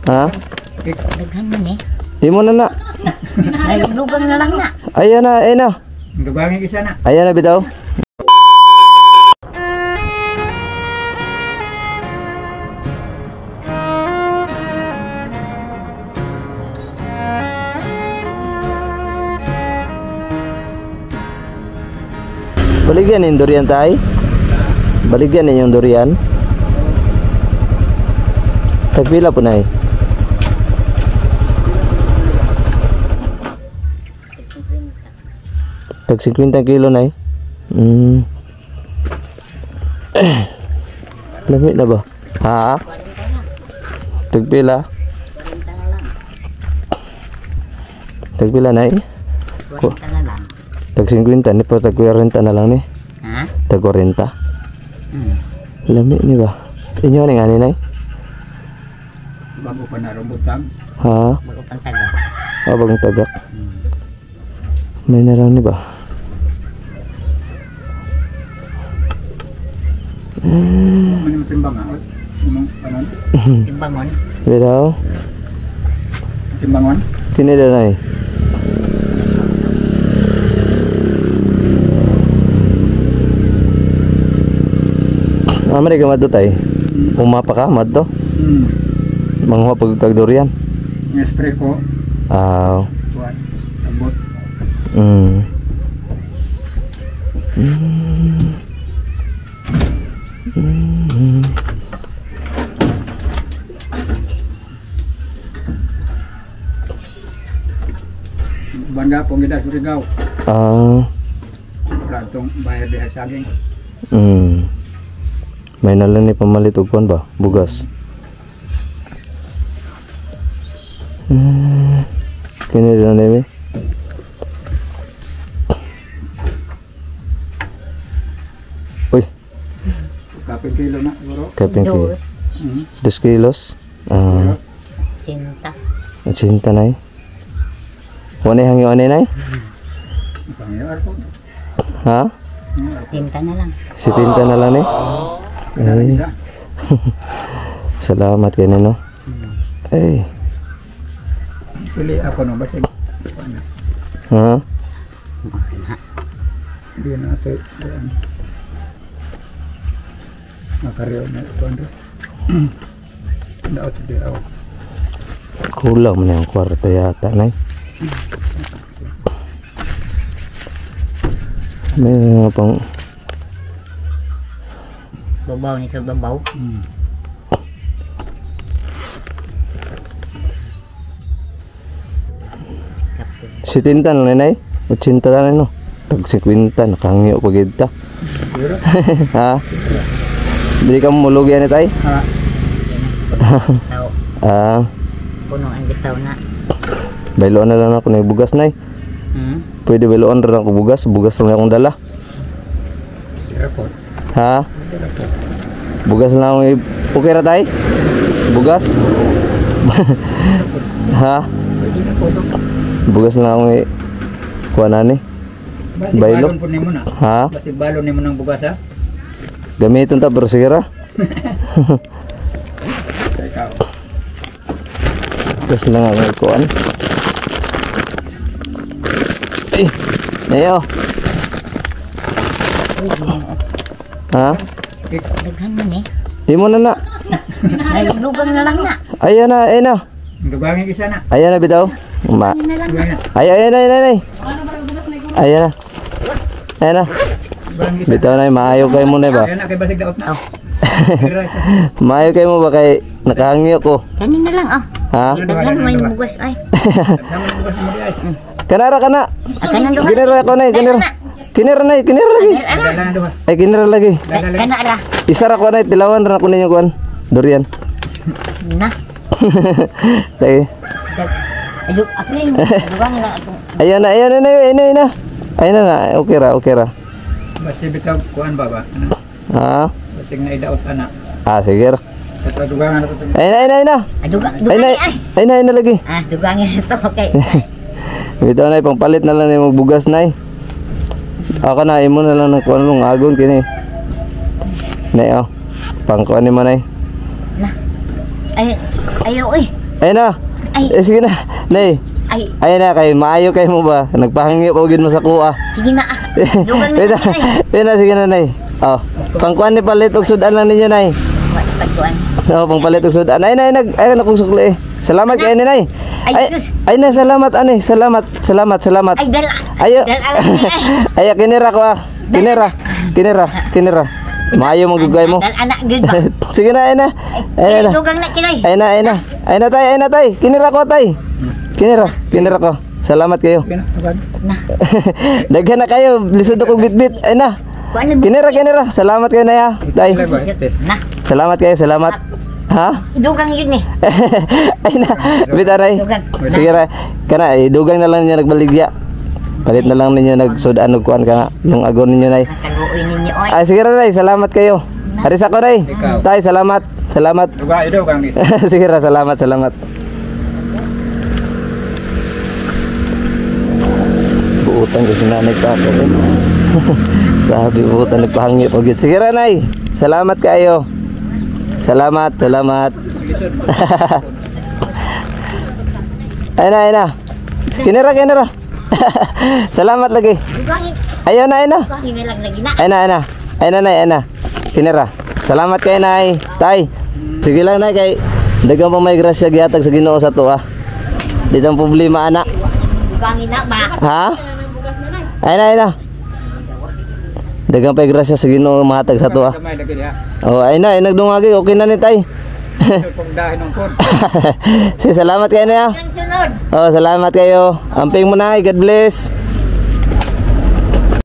Ha? Daghan man eh. Imo na na. Naluglugang na lang na. Ayan na, ayan na. Dugangin isa na. Ayan na bitaw. Baligyan yung durian tay. Baligyan yung durian. Tagpila po na eh. Tag 50 kilo na eh. Lamit na ba? Ha? Tagpila? Tagpila na eh. 40 na lang. Tag 50 ni po, tag 40 na lang ni. Ha? Tag 40. Lamit ni ba? Inyo ni nga ni nay? Bago pa na rambutang. Ha? Bago pang taga. Ah, bagong tagak. May na lang ni ba? Ano mo timbang ha? Imong kanon? Timbangon. Bitaw? Timbangon? Kini na nay. Amari ka madto tay. Umapa ka madto. Manguha pag kag durian. Nga spray ko. Ah. Kuan. Abot. Banda pong gida Surigao. Ah. Platong bayad diha saging. May nalang ni pamalit og kuan ba? Bugas. Kini na nimi. Uy, Kapin kilo na siguro. kapin kilo. Dos. 2 kilos. Ah, Sinta. 80 na eh. Wala hangyo ani nay? Pangyar ko. Ha? Sinta na lang. 70 na lang eh. Ay. Salamat kay no. Ay. Pili ako no basig. Ano? Ha? Di na ito. Ayan. Makariyo na ito. Ano? Daot di ako. Kulang man yung kwarta yata nay. May mga pang Babaw ni sa babaw. Kapin. 70 na lang nay. 80 na lang no. Tag 50 nakangyo pa gid ta. Pero, Ha? Dili ka mulog yan eh, tay? ha, Tao. Ah, Puno ang bitaw na. bayloan na lang ako ng bugas nay. Pwede bayloan ra ako bugas, bugas lang akong dala. tira po. Ha? Tira po. Bugas lang akong okay ra tay? Bugas? Ha? Pwede na po ito. Bugas lang akong kuha na ni. Basi Baylo? balon po nimo na. Ha? Basi balon nimo ng bugas ha. Gamiton ta pero sige ra. Ikaw. Bugas lang akong ikuan. Eh, ayo. Ha? Daghan man eh. Imo na na. Naluglugang na lang na. Ayan na, ayan na. Dugangin isa na. Ayan na bitaw. Ma. Na lang. Dugangin na. Ay, ayan na, ayan na, ayan. Ayan na. Ayan na. Dugangin isa. Bitaw na, maayo kayo muna ba? Ayan na kay basig daot na. Tira isa. Maayo kayo mo ba kay nakahangyo ko? Kanin na lang ah. Ha? Daghan man yung bugas ay. Daghan mo bugas mo di ay. Kanara kana. Ah, kanan duha. Kinara ko na, kinara. Kinara na, kinara lagi. Dala na duha. Ay, kinara lagi. Kana ra. Isa ra ko na, tilawan ra ko ninyo kuan. Durian. Na. Tay. Ayo, ako na yung dugang lang atong Ayan na, ayan na, ayan na, ayan na. Ayan na na, okay ra, okay ra. Basi bitaw kuan ba ba? Ano? Ha? Basig na idaot ana. Ah, sige ra. Sa dugangan na to. Ayan na, ayan na, ayan na. Ah, dugang Ayan na, dugang ay. ayan na, ayan na lagi. Ah, dugang ito okay. Bitaw na, pangpalit na lang yung bugas na eh. Ako na, imo na lang ng kuan long agon kini. Nay oh. Pangkuan ni manay. Na. Ay, ayaw eh. Ayun na. Ay. Eh, sige na. Nay, Ay, ayun na kay maayo kay mo ba? Nagpahangyo pa gyud mo sa kuha. Sige na ah. Dugang na Ayun na, lang eh. ayun na, sige na, nay. Oh, pangkuan ni palit og sudan lang ninyo, nay. Wala pagkuan. Oh, pangpalit og sudan. Ay, nay, nag ay na kong sukli eh. Salamat kay ni nay. Ay, Ay, sus. ay na, salamat ani, salamat, salamat, salamat. Ay, dala. Ayo. Dala lang eh. Ay, kinira ko ah. Kinira, kinira, kinira. Maayo mo gugay mo. Dala anak gud ba. Sige na, ay na. Ay na. Dugang na kinoy. Ay na, ay na. Ay na tay, ay na tay. Kinira ko tay. Kinira, kinira ko. Salamat kayo. Okay na, agad. Na. Daghan na kayo, lisod ako bitbit. Ay na. Kuan na. Kinira, kinira. Salamat kayo na ya. Tay. Na. Salamat kayo, salamat. Ha? Dugang yun eh. Ay na, bitaray. Dugang. Sige ra. Kana eh, dugang na lang niya nagbaligya. Palit na lang ninyo nagsudan og kuan ka nga. Yung agon ninyo nay. Kaluoy ninyo oy. Ay sige ra nay, salamat kayo. Haris ako nay. Ikaw. Tay, salamat. Salamat. Duga, idugang dito. Sige ra, salamat, salamat. Buutan ko si nanay pa ako. Eh. Grabe, buutan nagpahangyo po. Sige ra, nay. Salamat kayo. Salamat, salamat. Ayun na, ayun na. Kinira, kinira. Salamat lagi. Dugang Ayun na, ayun na. dugang na lang lagi na. Ayun na, ayun na. Ayun na, nay, ayun na. Kinira. Salamat kay nay. Tay. Sige lang, nay, kay daghang pa may grasya gihatag sa Ginoo sa tuwa. Di tang problema ana. Dugang na ba. Ha? Ayun na, ayun na. Daghang pa grasya sa Ginoo mahatag sa tuwa. Kamay lagi diha. Oh, ayun na, ay nagdungagi, okay na ni tay. Pag dahin ng kon. Sige, salamat kayo na. Ang sunod. Oh, salamat kayo. Amping mo na, God bless.